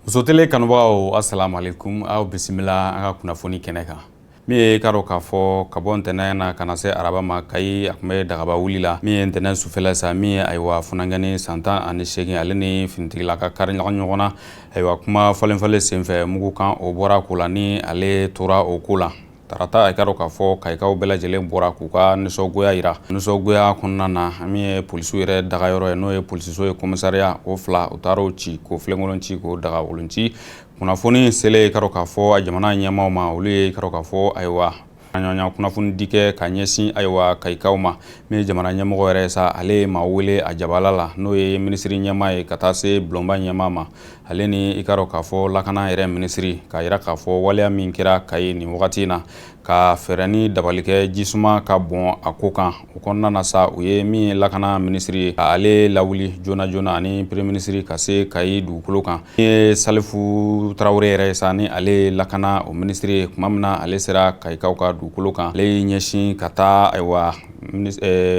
Muso Télé kanubagaw, asalaamaaleykum, aw bisimila an ka kunnafoni kɛnɛ kan. Min ye k'a dɔn k'a fɔ ka bɔ ntɛnɛn na ka na se araba ma, Kayi a tun bɛ dagaba wuli la. Min ye ntɛnɛn sufɛla sa, min ye ayiwa funankɛni san 18, ale ni finitigila ka kari ɲɔgɔn na, ayiwa kuma falen falen senfɛ, mugukan o bɔra ko la ni ale tora o ko la. Tarata, a k'a dɔn k'a fɔ Kayikaw bɛɛ lajɛlen bɔra k'u ka nisɔngoya yira. Nisɔngoya kɔnɔna na, min ye polisiw yɛrɛ dagayɔrɔ ye, n'o ye polisiso ye, commissariat o fila, u taar'o ci, k'o filenkolon ci, k'o dagakolon ci. Kunnafoni selen k'a dɔn k'a fɔ jamana ɲɛmaaw ma, olu ye k'a dɔn k'a fɔ ayiwa ɲɔgɔnya kunnafoni di kɛ ka ɲɛsin ayiwa Kayikaw ma. Min ye jamana ɲɛmɔgɔ yɛrɛ sa, ale ye maa wele a jabala la, n'o ye minisiri ɲɛmaa ye, ka taa se bulonba ɲɛmaa ma, ale ni i k'a dɔn k'a fɔ lakana yɛrɛ minisiri, k'a yira k'a fɔ waleya min kɛra Kayi nin wagati in na, ka fɛɛrɛ ni dabali kɛ jisuma ka bɔn a ko kan. O kɔnɔna na sa, u ye min ye lakana minisiri ye, ale lawuli joona joona, ani premier ministre, ka se Kayi dugukolo kan. Min ye Salifu Tarawele yɛrɛ ye sa, ni ale ye lakana o minisiri ye, tuma min na ale sera Kayikaw ka dugukolo kan, ale y'i ɲɛsin ka taa ayiwa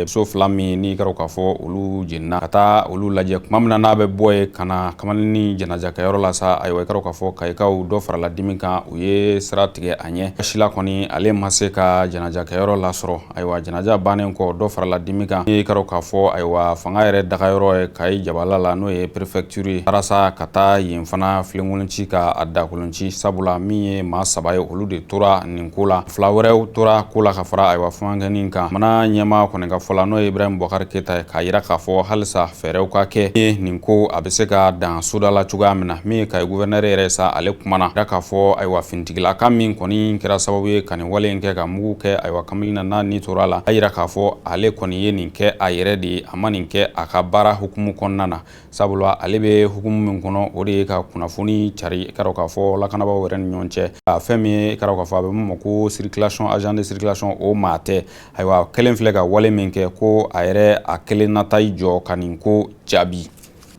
so fila min n'i k'a dɔn k'a fɔ olu jenina, ka taa olu lajɛ. Tuma min na n'a bɛ bɔ yen ka na kamalennin janajakɛyɔrɔ la sa, ayiwa i k'a dɔn k'a fɔ Kayikaw dɔ farala dimi kan, u ye sira tigɛ a ɲɛ. Sila kɔni, ale ma se ka janajakɛyɔrɔ lasɔrɔ. Ayiwa janaja bannen kɔ, dɔ farala dimi kan. I k'a dɔn k'a fɔ ayiwa fanga yɛrɛ dagayɔrɔ ye Kayi jabala la, n'o ye préfecture ye, walasa ka taa yen fana filenkolon ci ka a dakolon ci, sabula min ye maa saba ye, olu de tora nin ko la, fila wɛrɛw tora ko la ka fara ayiwa funankɛnin kan. Mana ɲɛmaa kɔni ka fɔ la, n'o ye Ibrahim Boubacar Keita ye, k'a yira k'a fɔ halisa fɛɛrɛw ka kɛ nin ko a bɛ se ka dan soda la cogoya min na. Min ye Kayi gouverneur yɛrɛ sa, ale kumana yira k'a fɔ ayiwa finitigilaka min kɔni kɛra sababu ye ka nin wale in kɛ, ka mugu kɛ ayiwa kamalen na, n'a ni tora la, a yira k'a fɔ ale kɔni ye nin kɛ a yɛrɛ de ye, a ma nin kɛ a ka baara hukumu kɔnɔna na, sabula ale bɛ hukumu min kɔnɔ, o de ye ka kunnafoni cari k'a dɔn k'a fɔ lakanabaaw yɛrɛ ni ɲɔgɔn cɛ. A fɛn min ye k'a dɔn k'a fɔ a bɛ mun ma ko circulation, agent de circulation, o maa tɛ. Ayiwa kelen filɛ ka wale min kɛ, ko a yɛrɛ a kelen nata i jɔ ka nin ko jaabi.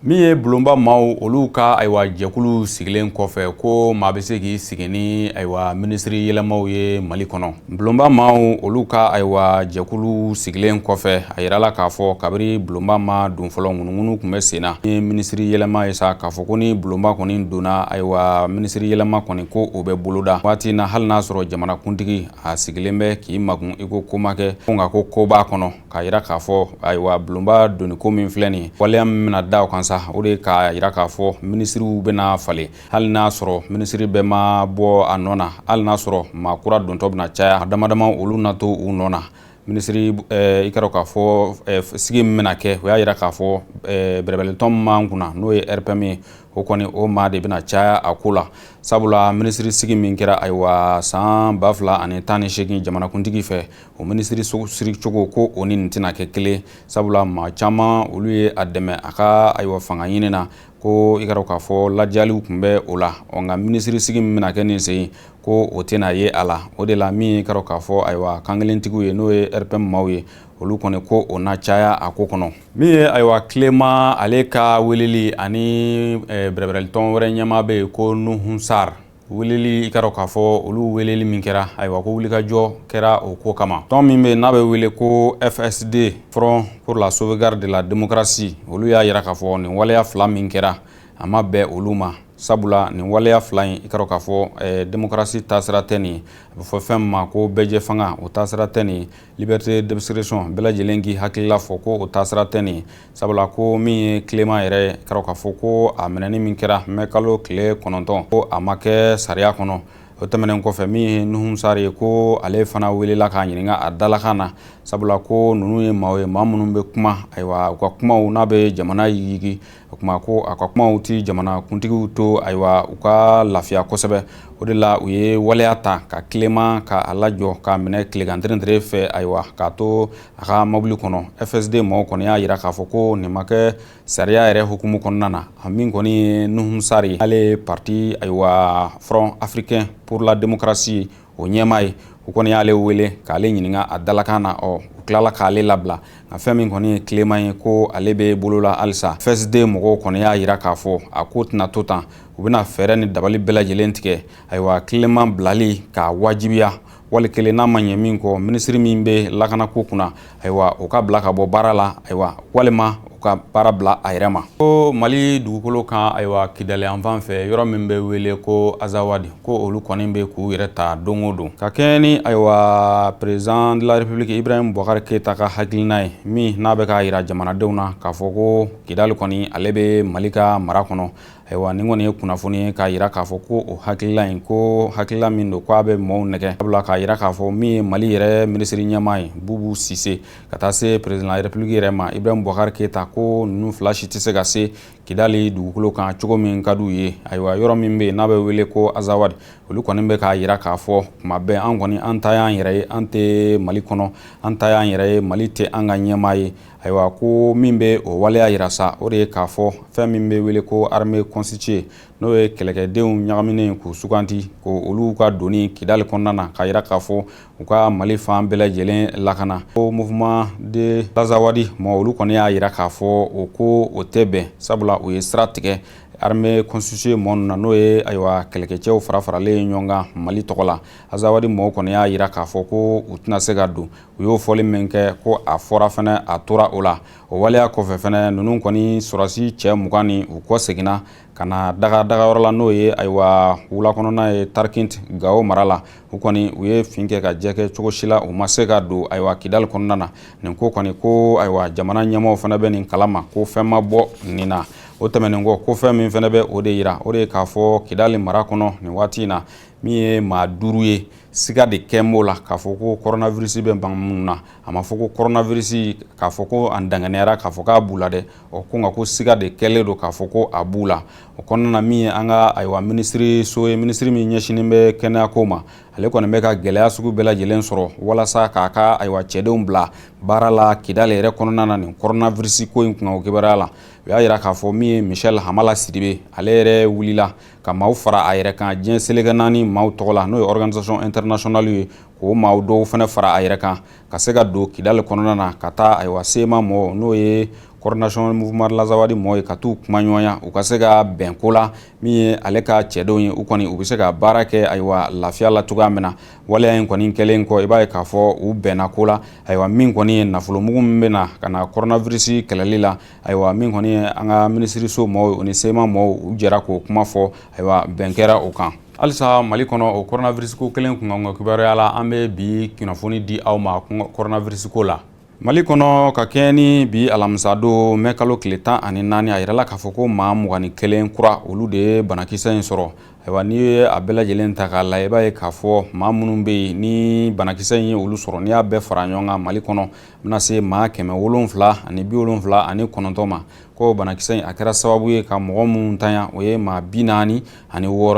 Min ye bulonba maaw olu ka ayiwa jɛkulu sigilen kɔfɛ, ko maa bɛ se k'i sigi ni ayiwa minisiri yɛlɛmaw ye Mali kɔnɔ. Bulonba maaw olu ka ayiwa jɛkulu sigilen kɔfɛ, a yirala k'a fɔ kabiri bulonba ma don fɔlɔ, ŋunuŋunu tun bɛ sen na ni minisiri yɛlɛma ye sa, k'a fɔ ko ni bulonba kɔni donna, ayiwa minisiri yɛlɛma kɔni ko o bɛ boloda waati na, hali n'a sɔrɔ jamanakuntigi a sigilen bɛ k'i makun i ko ko ma kɛ, ko nka ko ko b'a kɔnɔ, k'a yira k'a fɔ ayiwa bulonba donni ko min filɛ nin ye, waleya min bɛna da o kan sa, o de k'a yira k'a fɔ minisiriw bɛna falen, hali n'a sɔrɔ minisiri bɛɛ ma bɔ a nɔ na, hali n'a sɔrɔ maa kura dontɔ bɛna caya dama dama, olu na to u nɔ na. Minisiri i k'a dɔn k'a fɔ sigi min bɛna kɛ, o y'a yira k'a fɔ bɛrɛbɛlɛtɔn min b'an kunna, n'o ye RPM ye, o kɔni o maa de bɛna caya a ko la, sabula minisiri sigi min kɛra ayiwa san 2018 jamanakuntigi fɛ, o minisiri sigi cogo ko o ni nin tɛna kɛ kelen, sabula maa caman olu ye a dɛmɛ a ka ayiwa fanga ɲini na, ko i k'a dɔn k'a fɔ lajaliw tun bɛ o la. Ɔ nka minisiri sigi min bɛna kɛ nin sen, ko o tɛna ye a la. O de la min ye k'a dɔn k'a fɔ ayiwa kankelentigiw ye, n'o ye RPM maaw ye, olu kɔni ko o na caya a ko kɔnɔ. Min ye ayiwa Clément ale ka weleli ani bɛrɛbɛrɛlitɔn wɛrɛ ɲɛmaa bɛ yen ko Nouhoum Sarr weleli, i k'a dɔn k'a fɔ olu weleli min kɛra, ayiwa ko wulikajɔ kɛra o ko kama. Tɔn min bɛ yen n'a bɛ wele ko FSD, Front pour la sauvegarde de la démocratie, olu y'a yira k'a fɔ nin waleya fila min kɛra, a ma bɛn olu ma, sabula nin waleya fila in, i k'a dɔn k'a fɔ démocratie taasira tɛ nin ye, a bɛ fɔ fɛn min ma ko bɛɛjɛ fanga, o taasira tɛ nin ye, liberté d'expression, bɛɛ lajɛlen k'i hakilila fɔ, ko o taasira tɛ nin ye, sabula ko min ye Clément yɛrɛ ye, k'a dɔn k'a fɔ ko a minɛni min kɛra mɛ kalo tile 9, ko a ma kɛ sariya kɔnɔ. O tɛmɛnen kɔfɛ, min ye Nouhoum Sarr ye, ko ale fana welela k'a ɲininka a dalakan na, sabula ko ninnu ye maaw ye, maa minnu bɛ kuma, ayiwa u ka kumaw n'a bɛ jamana yigiyigi. O kuma ko a ka kumaw ti jamana kuntigiw to ayiwa u ka lafiya kosɛbɛ. O de la u ye waleya ta ka Clément ka a lajɔ k'a minɛ tilegan tɛrɛntere fɛ, ayiwa k'a to a ka mobili kɔnɔ. FSD maaw kɔni y'a yira k'a fɔ ko nin ma kɛ sariya yɛrɛ hukumu kɔnɔna na. A min kɔni ye Nouhoum Sarr ye, ale ye parti ayiwa Front africain pour la démocratie o ɲɛmaa ye, u kɔni y'ale wele k'ale ɲininka a dalakan na. Ɔ u tilala k'ale labila, nka fɛn min kɔni ye Clément ye, ko ale bɛ bolo la halisa. FSD mɔgɔw kɔni y'a yira k'a fɔ a ko tɛna to tan, u bɛna fɛɛrɛ ni dabali bɛɛ lajɛlen tigɛ, ayiwa Clément bilali k'a wajibiya, wali kelen n'a ma ɲɛ min kɔ, minisiri min bɛ lakanako kunna, ayiwa o ka bila ka bɔ baara la, ayiwa walima u ka baara bila a yɛrɛ ma. Ko Mali dugukolo kan, ayiwa, Kidali yanfan fɛ, yɔrɔ min bɛ wele ko Azawadi, ko olu kɔni bɛ k'u yɛrɛ ta don o don ka kɛɲɛ ni, ayiwa, président de la République Ibrahim Boubacar Keita ka hakilina ye, min n'a bɛ k'a yira jamanadenw na k'a fɔ ko Kidali kɔni, ale bɛ Mali ka mara kɔnɔ. Ayiwa, nin kɔni ye kunnafoni ye k'a yira k'a fɔ ko o hakilila in, ko hakilila min don, ko a bɛ maaw nɛgɛ, sabula k'a yira k'a fɔ min ye Mali yɛrɛ minisiri ɲɛmaa ye, Bubu Sise, ka taa se président de la République yɛrɛ ma, Ibrahim Boubacar Keita, ko ninnu fila si tɛ se ka se Kidali dugukolo kan cogo min ka d'u ye. Ayiwa, yɔrɔ min bɛ yen n'a bɛ wele ko Azawadi, olu kɔni bɛ k'a yira k'a fɔ tuma bɛɛ, an kɔni, an ta y'an yɛrɛ ye, an tɛ Mali kɔnɔ, an ta y'an yɛrɛ ye, Mali tɛ an ka ɲɛmaa ye. Ayiwa, ko min bɛ o waleya yira sa, o de ye k'a fɔ fɛn min bɛ wele ko armée constituée, n'o ye kɛlɛkɛdenw ɲagaminen k'u suganti, ko olu ka doni Kidali kɔnɔna na, k'a yira k'a fɔ u ka Mali fan bɛɛ lajɛlen lakana. Ko Mouvement de l'Azawadi mɔ, olu kɔni y'a yira k'a fɔ o ko o tɛ bɛn, sabula u ye sira tigɛ armée constituée mɔ na, n'o ye, ayiwa, kɛlɛkɛcɛw fara faralen ɲɔgɔn kan Mali tɔgɔ la. Azawadi mɔgɔw kɔni y'a yira k'a fɔ ko u tɛna se ka don. U y'o fɔli min kɛ, ko a fɔra fɛnɛ, a tora o la. O waleya kɔfɛ fɛnɛ, ninnu kɔni sɔrɔsi cɛ 20 ni u kɔ seginna ka na daga dagayɔrɔ la, n'o ye, ayiwa, wula kɔnɔna ye, Tarkint, Gawo mara la. U kɔni u ye fin kɛ ka jɛ kɛ, cogo si la u ma se ka don, ayiwa, Kidali kɔnɔna na. Nin ko kɔni, ko ayiwa, jamana ɲɛmaaw fana bɛ nin kalama, ko fɛn ma bɔ nin na. O tɛmɛnen kɔ, ko fɛn min fana bɛ o de yira, o de ye k'a fɔ Kidali mara kɔnɔ nin waati in na, min ye maa 5 ye, siga de kɛ m'o la k'a fɔ ko coronavirus bɛ ban minnu na. A ma fɔ ko coronavirus, k'a fɔ ko a danganiyara k'a fɔ k'a b'u la dɛ. Ɔ ko nka ko siga de kɛlen don k'a fɔ ko a b'u la. O kɔnɔna na, min ye an ka, ayiwa, minisiri so ye, minisiri min ɲɛsinnen bɛ kɛnɛyako ma, ale kɔni bɛ ka gɛlɛya sugu bɛɛ lajɛlen sɔrɔ walasa k'a ka, ayiwa, cɛdenw bila baara la Kidali yɛrɛ kɔnɔna na nin coronavirus ko in kunna. O kibaruya la, u y'a yira k'a fɔ min ye Michel Hamala Sidibe, ale yɛrɛ wulila ka maaw fara a yɛrɛ kan diɲɛ seleke naani maaw tɔgɔ la, n'o ye organisation internationale ye, k'o maaw dɔw fana fara a yɛrɛ kan ka se ka don Kidali kɔnɔna na, ka taa, ayiwa, CMA mɔgɔw, n'o ye Coordination Mouvement de l'Azawadi mɔgɔw ye, ka t'u kuma ɲɔgɔnya, u ka se ka bɛn ko la. Min ye ale ka cɛdenw ye, u kɔni u bɛ se ka baara kɛ, ayiwa, lafiya la cogoya min na. Waleya in kɔni kɛlen kɔ, i b'a ye k'a fɔ u bɛnna ko la. Ayiwa, min kɔni ye nafolomugu min bɛ na ka na coronavirus kɛlɛli la, ayiwa, min kɔni ye an ka minisiriso mɔgɔw, o ni CMA mɔgɔw, u jɛra k'o kuma fɔ. Ayiwa, bɛn kɛra o kan. Halisa Mali kɔnɔ, o coronavirus ko kelen kun kibaruya la, an bɛ bi kunnafoni di aw ma coronavirus ko la Mali kɔnɔ. Ka kɛɲɛ ni bi alamisa don, mɛ kalo tile 14, a yirala k'a fɔ ko maa 21 kura, olu de ye banakisɛ in sɔrɔ. Ayiwa, n'i ye a bɛɛ lajɛlen ta k'a lajɛ, i b'a ye k'a fɔ maa minnu bɛ yen ni banakisɛ in ye olu sɔrɔ, n'i y'a bɛɛ fara ɲɔgɔn kan Mali kɔnɔ, bɛna se maa 779 ma. Ko banakisɛ in, a kɛra sababu ye ka mɔgɔ minnu tanya, o ye maa 46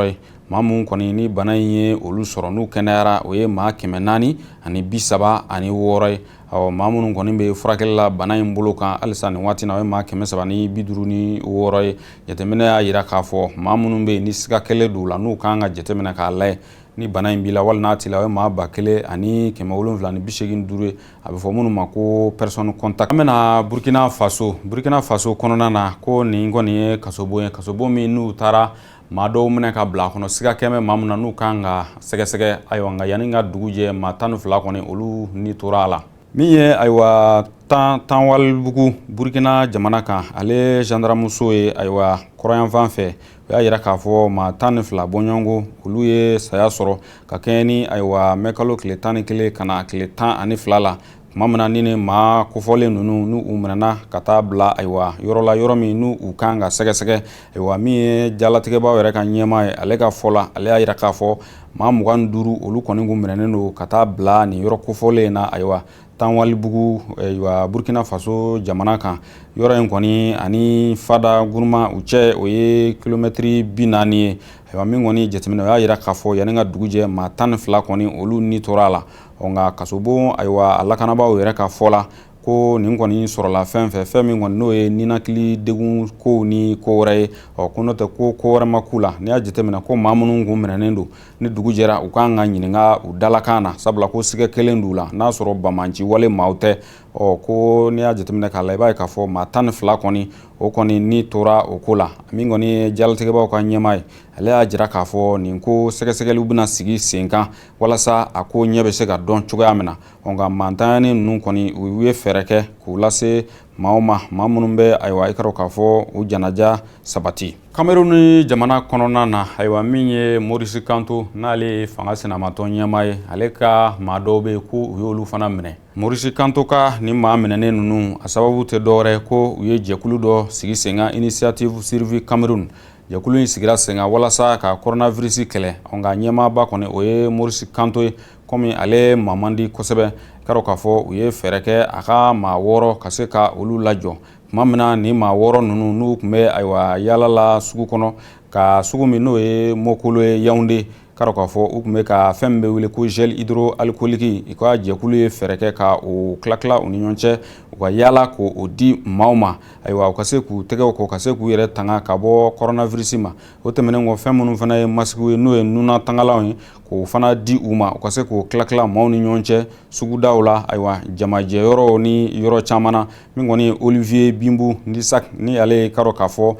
ye. Maa minnu kɔni ni bana in ye olu sɔrɔ, n'u kɛnɛyara, o ye maa 436 ye. Ɔ maa minnu kɔni bɛ furakɛli la bana in bolo kan halisa nin waati na, o ye maa 356 ye. Jateminɛ y'a yira k'a fɔ maa minnu bɛ yen ni siga kɛlen don u la, n'u kan ka jateminɛ k'a lajɛ ni bana in b'i la wali n'a t'i la, o ye maa 1785 ye, a bɛ fɔ minnu ma ko personne contact. An bɛna Burkina Faso. Burkina Faso kɔnɔna na, ko nin kɔni ye kasobon ye, kasobon min n'u taara maa dɔw minɛ ka bila a kɔnɔ, siga kɛmɛ maa min na, n'u kan ka sɛgɛsɛgɛ. Ayiwa, nka yanni ka dugu jɛ, maa 12 kɔni, olu ni tora a la. Min ye, ayiwa, tan Tanwalibugu, Burkina jamana kan, ale gendarmeso ye, ayiwa, kɔrɔyanfan fɛ, o y'a yira k'a fɔ maa 12 bɔɲɔgɔnko, olu ye saya sɔrɔ ka kɛɲɛ ni, ayiwa, mɛ kalo tile 11 ka na tile 12 la, tuma min na ni maa kofɔlen ninnu n'u u minɛna ka taa bila, ayiwa, yɔrɔ la, yɔrɔ min n'u u kan ka sɛgɛsɛgɛ. Ayiwa, min ye jalatigɛbaw yɛrɛ ka ɲɛmaa ye, ale ka fɔ la, ale y'a yira k'a fɔ maa 25, olu kɔni kun minɛnen don ka taa bila nin yɔrɔ kofɔlen in na, ayiwa, Tanwalibugu, ayiwa, Burkina Faso jamana kan. Yɔrɔ in kɔni ani Fada Guruma u cɛ, o ye kilomɛtiri 40 ye. Ayiwa, min kɔni jateminɛ, o y'a yira k'a fɔ yanni ka dugu jɛ, maa 12 kɔni, olu ni tora a la. Ɔ nka kasobon, ayiwa, a lakanabaaw yɛrɛ ka fɔ la, ko nin kɔni sɔrɔla fɛn fɛ, fɛn min kɔni n'o ye ninakili degun kow ni ko wɛrɛ ye. Ɔ ko n'o tɛ, ko ko wɛrɛ ma k'u la. N'i y'a jateminɛ ko maa minnu kun minɛnen don, ni dugu jɛra, u kan ka ɲininka u dalakan na, sabula ko siga kelen d'u la n'a sɔrɔ bamanci wale maaw tɛ. Ɔ ko n'i y'a jateminɛ k'a la, i b'a ye k'a fɔ maa 12 kɔni, o kɔni ni tora o ko la. Min kɔni ye jalatigɛbaw ka ɲɛmaa ye, ale y'a jira k'a fɔ nin ko sɛgɛsɛgɛliw bɛna sigi sen kan walasa a ko ɲɛ bɛ se ka dɔn cogoya min na. Nka mantanyani ninnu kɔni, u ye fɛɛrɛ kɛ k'u lase maaw ma, maa minnu bɛ ayiwa i ka dɔn k'a fɔ u janaja sabati. Kameruni jamana kɔnɔna na, ayiwa min ye Maurice Kamto, n'ale ye fanga sinamatɔn ɲɛmaa ye, ale ka maa dɔw bɛ yen ko u y'olu fana minɛ. Maurice Kamto ka nin maa minɛnen ninnu, a sababu tɛ dɔwɛrɛ ko u ye jɛkulu dɔ sigi sen kan, Initiative Survie Cameroun. Jɛkulu in sigira sen kan walasa ka coronavirus kɛlɛ. Nka ɲɛmaaba kɔni, o ye Maurice Kamto ye. Komi ale maa man di kosɛbɛ, ka dɔn k'a fɔ u ye fɛɛrɛ kɛ a ka maa 6 ka se ka olu lajɔ. Tuma min na nin maa 6 ninnu n'u tun bɛ ayiwa yaala la sugu kɔnɔ, ka sugu min n'o ye Mokolo ye Yaoundé, ka dɔn k'a fɔ u tun bɛ ka fɛn min bɛ wele ko gel hydroalcoolique, u ka jɛkulu ye fɛɛrɛ kɛ ka o tila tila u ni ɲɔgɔn cɛ, u ka yaala k'o di maaw ma, ayiwa u ka se k'u tɛgɛw ko, ka se k'u yɛrɛ tanga ka bɔ coronavirus ma. O tɛmɛnen kɔ, fɛn minnu fana ye masikiw ye, n'o ye nuna tangalanw ye, k'o fana di u ma, u ka se k'o tila tila maaw ni ɲɔgɔn cɛ sugudaw la, ayiwa jamajɛyɔrɔw ni yɔrɔ caman na. Min kɔni ye Olivier Bimbu Ndisaki ni ale ye, ka dɔn k'a fɔ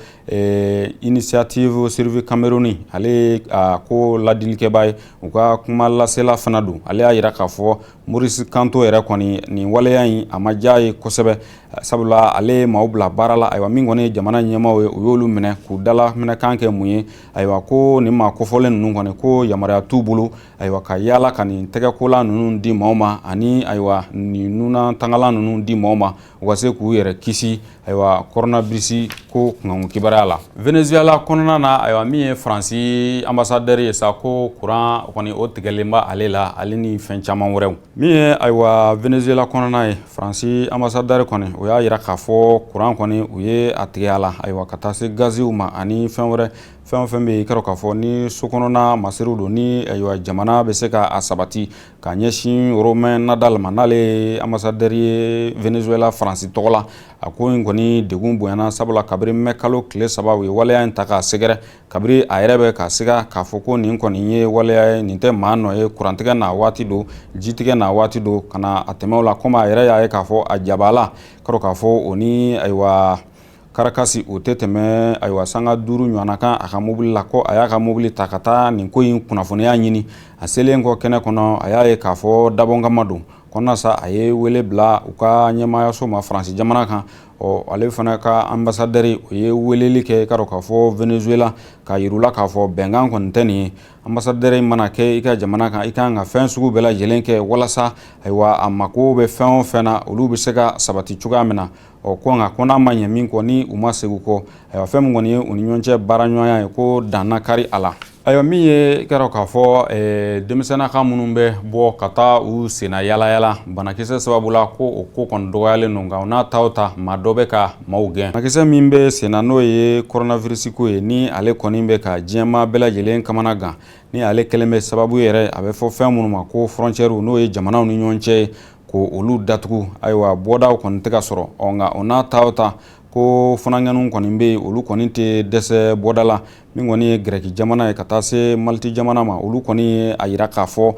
Initiative Survie Cameroun, ale ye a ko ladilikɛbaa ye, u ka kuma lasela fana don. Ale y'a jira k'a fɔ Maurice Kamto yɛrɛ kɔni, nin waleya in a ma diya ye kosɛbɛ, sabula ale ye maaw bila baara la. Ayiwa min kɔni ye jamana ɲɛmaaw ye, u y'olu minɛ k'u dala minɛkan kɛ mun ye? Ayiwa ko nin maa kofɔlen ninnu kɔni, ko yamaruya t'u bolo, ayiwa ka yaala ka nin tɛgɛkola ninnu di maaw ma, ani ayiwa nin nuna tangalan ninnu di maaw ma, u ka se k'u yɛrɛ kisi ayiwa coronavirus ko kunkanko kibaruya la. Venezuela kɔnɔna na, ayiwa min ye Faransi ambassadeur ye sa, ko kuran kɔni o tigɛlen bɛ ale la, ale ni fɛn caman wɛrɛw. Min ye ayiwa Venezuela kɔnɔna ye, Faransi ambassadeur kɔni, o y'a jira k'a fɔ kuran kɔni, u ye a tigɛ a la, ayiwa ka taa se gaziw ma ani fɛn wɛrɛ, fɛn o fɛn bɛ yen, i ka dɔn k'a fɔ ni so kɔnɔna masiriw don, ni ayiwa jamana bɛ se ka a sabati. Ka ɲɛsin Romain Nadal ma, n'ale ye ambassadeur ye Venezuela Faransi tɔgɔ la, a ko in kɔni degun bonyana, sabula kabiri mɛ kalo tile 3 u ye waleya in ta k'a sɛgɛrɛ. Kabiri a yɛrɛ bɛ ka siga k'a fɔ ko nin kɔni ye waleya ye, nin tɛ maa nɔ ye, kurantigɛ n'a waati don, jitigɛ n'a waati don, ka na a tɛmɛ o la. Komi a yɛrɛ y'a ye k'a fɔ a jabala, ka dɔn k'a fɔ o ni ayiwa Karakasi o tɛ tɛmɛ ayiwa sanga 5 ɲɔgɔnna kan a ka mobili la, ko a y'a ka mobili ta ka taa nin ko in kunnafoniya ɲini. A selen kɔ kɛnɛ kɔnɔ, a y'a ye k'a fɔ dabɔnkama don kɔnɔna sa, a ye wele bila u ka ɲɛmaayaso ma Faransi jamana kan. Ɔ ale fana ka ambassadeur, o ye weleli kɛ, ka dɔn k'a fɔ Venezuela, k'a yir'u la k'a fɔ bɛnkan kɔni tɛ nin ye. Ambassadeur mana kɛ i ka jamana kan, i kan ka fɛn sugu bɛɛ lajɛlen kɛ walasa ayiwa a mako bɛ fɛn o fɛn na, olu bɛ se ka sabati cogoya min na. Ɔ ko nka ko n'a ma ɲɛ min kɔ, ni u ma segin kɔ, ayiwa fɛn min kɔni ye u ni ɲɔgɔn cɛ baara ɲɔgɔnya ye, ko danna kari a la. Ayiwa min ye kɛra k'a fɔ denmisɛnninaka minnu bɛ bɔ ka taa u senna yala yala banakisɛ sababu la, ko o ko kɔni dɔgɔyalen don, nka o n'a ta o ta, maa dɔ bɛ ka maaw gɛn. Banakisɛ min bɛ senna, n'o ye coronavirus ko ye, ni ale kɔni bɛ ka diɲɛmaa bɛɛ lajɛlen kamana gan, ni ale kɛlen bɛ sababu yɛrɛ, a bɛ fɔ fɛn minnu ma ko frontières, n'o ye jamanaw ni ɲɔgɔn cɛ ye, ko olu datugu, ayiwa bɔdaw kɔni tɛ ka sɔrɔ. Ɔ nka o n'a ta o ta, ko funankɛninw kɔni bɛ yen, olu kɔni tɛ dɛsɛ bɔda la. Min kɔni ye Gɛrɛki jamana ye ka taa se Maliti jamana ma, olu kɔni ye a yira k'a fɔ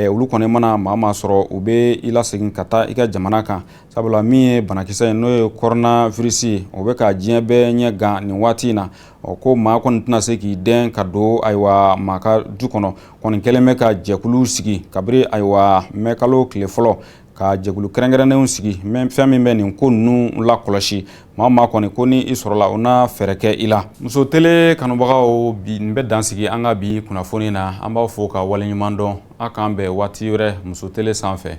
olu kɔni mana maa maa sɔrɔ, u bɛ i lasegin ka taa i ka jamana kan, sabula min ye banakisɛ ye, n'o ye coronavirus ye, o bɛ ka diɲɛ bɛɛ ɲɛ gan nin waati in na. Ɔ ko maa kɔni tɛna se k'i dɛn ka don ayiwa maa ka du kɔnɔ. Kɔni kɛlen bɛ ka jɛkulu sigi kabiri ayiwa mɛ kalo tile fɔlɔ, ka jɛkulu kɛrɛnkɛrɛnnenw sigi, fɛn min bɛ nin ko ninnu lakɔlɔsi. Maa maa kɔni ko ni i sɔrɔla, o n'a fɛɛrɛ kɛ i la. Muso tele kanubagaw, bi nin bɛ dan sigi an ka bi kunnafoni na. An b'aw fo ka waleɲuman dɔn. A k'an bɛn waati wɛrɛ Muso Tele sanfɛ.